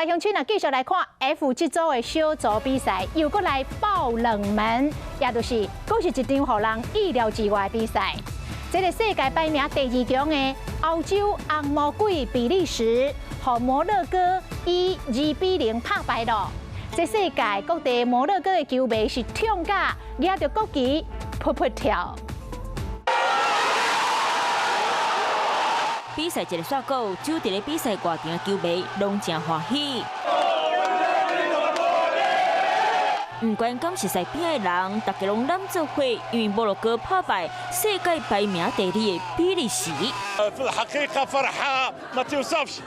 來鄉親啊，繼續來看 F 這組的小組比賽，又閣來爆冷門，也就是閣是一場予人意料之外的比賽。這個世界排名第二強的歐洲紅魔鬼比利時，予摩洛哥以2比0拍敗囉。這世界各地摩洛哥的球迷是痛甲舉著國旗噗噗跳。比賽一个煞果，守佇咧比賽外場的球迷攏誠歡喜。毋管敢是熟悉邊的人，大家攏攬做伙，因為摩洛哥拍敗世界排名第二的比利時。 في الحقيقة فرحة ما توصفش،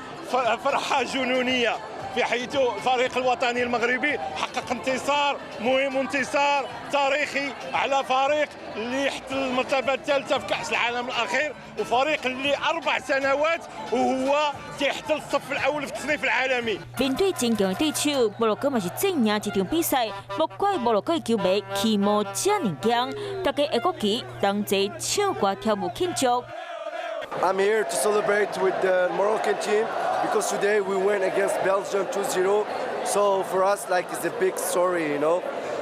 فرحة جنونية في حيث الفريق الوطني المغربي حقق انتصار مهم، انتصار تاريخي على فريق اللي احتل المرتبة الثالثة في كأس العالم الأخير وفريق اللي 4 سنوات وهو تيحتل الصف الأول في التصنيف العالمي。面對真強的對手，摩洛哥嘛是戰贏這場比賽。莫怪摩洛哥的球迷起毛遮爾強，大家會國旗同齊唱歌跳舞慶祝。 I'm here to celebrate with the Moroccan team because today we win against Belgium 2-0. So for us, like, it's a big story.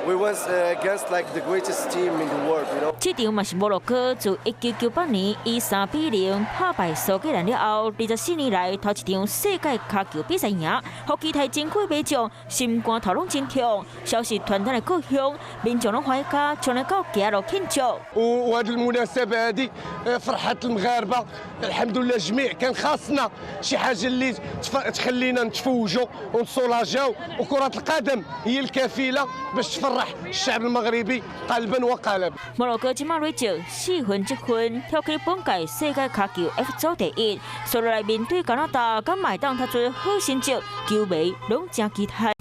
We went against, like, the greatest team in the world. 這場嘛是摩洛哥自1998年以3比0拍敗蘇格蘭了後，24年來頭一場世界跤球比賽贏，予期待真久的民眾心肝頭攏真痛。消息傳到的故鄉，民眾攏歡喜甲衝來到街路慶祝。 وهذه المناسبة هذه فرحة المغاربة الحمد لله جميع كان خاصنا شي حاجة اللي تخلينا نتفوجوا ونسولاجاو وكرة القدم هي الكفيلة باش تفرح الشعب المغربي قلبا وقالبا。摩洛哥這馬累積4分積分，跳起本屆世界跤球 F 組第一，接落來面對加拿大，敢會當踢出好成績，球迷攏誠期待。